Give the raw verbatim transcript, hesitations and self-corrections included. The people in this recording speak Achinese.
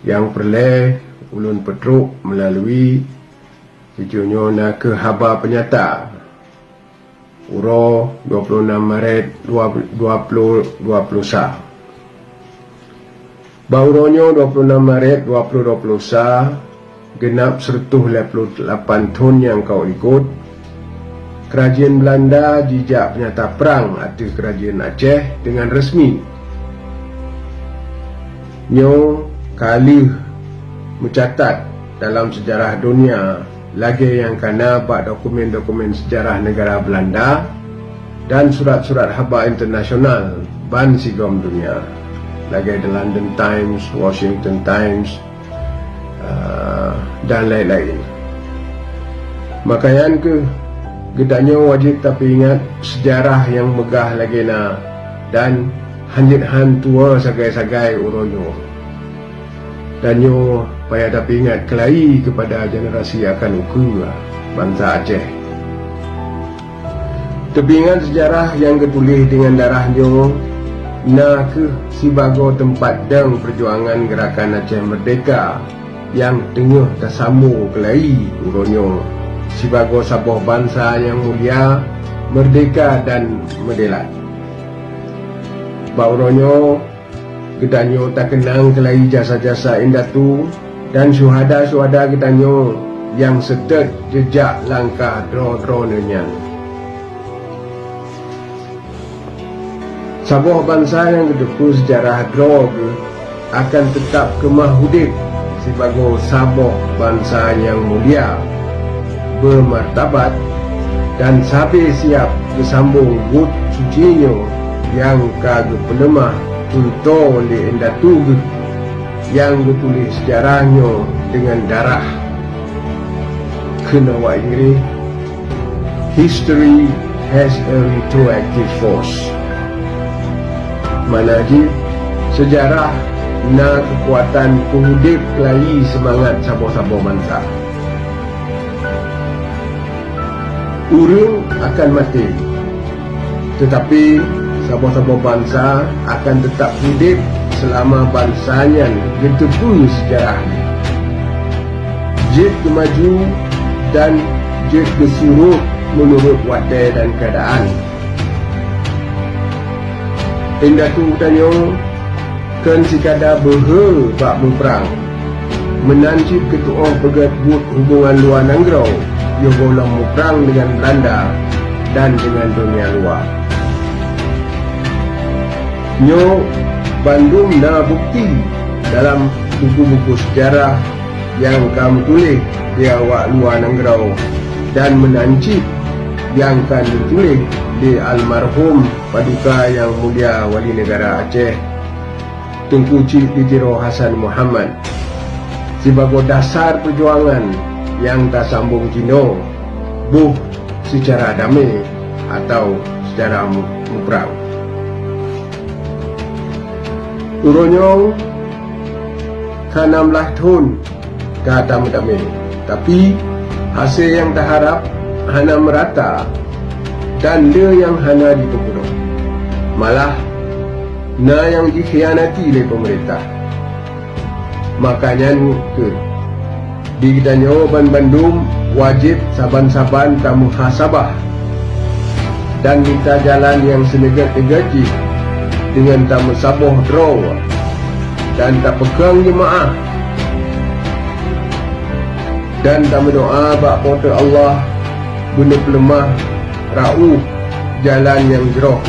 Nyang peureulée ulôn peutrok meulalu video nyoe na kheueh haba peunyata uroe dua puluh enam Maret dua puluh dua puluh sa. Bak uroe nyoe dua puluh enam Maret dua puluh dua puluh sa, geunab sireutoh lhée puluh lapan thon nyang ka likot, keurajeuen Beulanda jijak peunyata prang ateueh keurajeuen Aceh deungon resmi. Nyoe ka lheueh meucatat dalam seujarah donya lagée nyang ka na bak dokumen-dokumen seujarah neugara Beulanda dan surat-surat haba internasional ban sigom donya, lagée The London Times, Washington Times, ah, dan laén-laén. Maka nyan kheueh geutanyoe wajéb tapeuingat seujarah nyang meugah lagée na dan hanjeuet han tuwoe sagai-sagai uroe nyoe. Dan nyoe payah tapeuingat keulayi keupada generasi akan ukeue bansa Aceh. Teupeuingat seujarah nyang geutuléh deungon darah nyoe na kheueh sibagoe teumpat dong peujuangan Geurakan Aceh Meurdehka nyang teungoh tasambong keulayi uroe nyoe sibagoe saboh bansa nyang mulia, meurdehka dan meudelat. Bak uroe nyoe, geutanyoe takeunang keulayi jasa-jasa indatu dan syuhada-syuhada geutanyoe nyang seutôt jeujak langkah droe-droeneuh nyan. Saboh bansa nyang geuteupeue seujarah droe geuh akan teutab keumah udeb sibagoe saboh bansa nyang mulia, beumartabat, dan sabe siab geusambong buet suci nyoe nyang ka geupeuleumah cuntoh lé indatu geuh nyang geutuléh seujarah nyoe deungon darah. Kheun awak Inggréh, "History has a retroactive force." Makna jih, seujarah na keukuatan peuudeb keulayi seumangat saboh-saboh bansa. Ureuëng akan maté, teutapi saboh-saboh bansa akan teutab udeb seulama bansa nyan geuteupeue seujarah jih, jeuet geumaju dan jeuet geusurot meunurot watée dan keuadaan. Indatu tanyoe kon sikada beuhe bak muprang, meunan cit keutuoh peugét buet hubongan luwa nanggroe, yoh gohlom muprang deungon Beulanda dan deungon donya luwa. Nyoe bandum na bukeuti dalam buku-buku seujarah nyang ka meutuléh lé awak luwa nanggroe dan meunan cit nyang ka neutuléh lé almarhum Paduka Nyang Mulia Wali Neugara Aceh, Teungku Chik Ditiro Hasan Muhammad, sibagoe dasar peujuangan nyang tasambong jinoe boh seucara damé atawa seucara mu-, muprang. Uroe nyoe ka nam blaih thon ka tameudamé, tapi hasé nyang taharab hana meurata dan le nyang hana jipeubunoe. Malah, na nyang jikhianati lé peumeurintah. Maka nyan kheueh, di geutanyoe banmandum wajéb saban-saban tameuhasabah dan mita jalan nyang seuneugét-neugét jih deungon tameusaboh droe dan tapeukong jeumaáh dan tameudoá bak Po teu Allah beuneupeuleumah raôh jalan nyang jroh